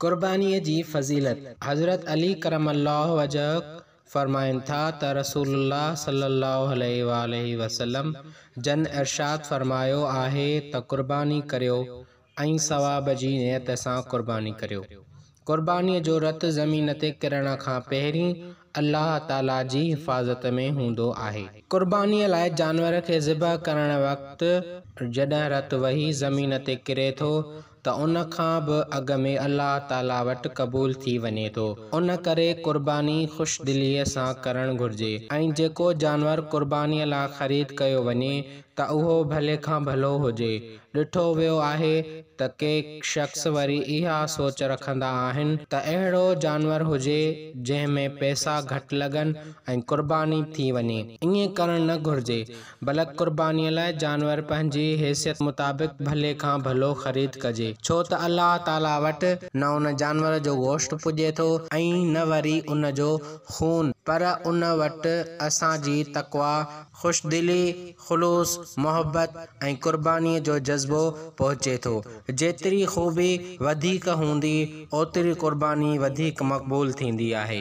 قربانيء جي فضيلت، حضرت علي ڪرم الله وجهه فرمائن ٿا ته رسول الله صلي الله عليه واٰله وسلم جن ارشاد فرمايو آهي ته قرباني ڪريو ۽ ثواب جي نيت سان قرباني ڪريو. قربانيء جو رت زمين تي ڪرڻ کان پهرين الله تعاليٰ جي حفاظت ۾ هوندو آهي. قربانيء لاء جانور کي ذبح ڪرڻ وقت جڏهن رت وهي زمين تي ڪري ٿو ته ان کان به اڳ ۾ الله تعاليٰ وٽ قبول ٿي وڃي ٿو. ان ڪري قرباني خوش دليء سان ڪرڻ گهرجي ۽ جيڪو جانور قربانيء لاء خريد ڪيو وڃي ته اهو ڀلي کان ڀلو هجي. ڏٺو ويو آهي ته ڪي شخص وري اها سوچ رکندا آهن ته اهڙو جانور هجي جنهن ۾ پئسا گهٽ لڳن ۽ قرباني ٿي وڃي. ائين ڪرڻ نه گهرجي، بلڪ قربانيء لاء جانور پنهنجي حيثيت مطابق ڀلي کان ڀلو خريد ڪجي، ڇو ته الله تعاليٰ وٽ نه ان جانور جو گوشت پڄي ٿو ۽ نه وري ان جو خون، پر ان وٽ اسان جي تقويٰ، خوشدلي، خلوص، محبت ۽ قربانيء جو جذبو پهچي ٿو. جيتري خوبي وڌيڪ هوندي، اوتري قرباني وڌيڪ مقبول ٿيندي آهي.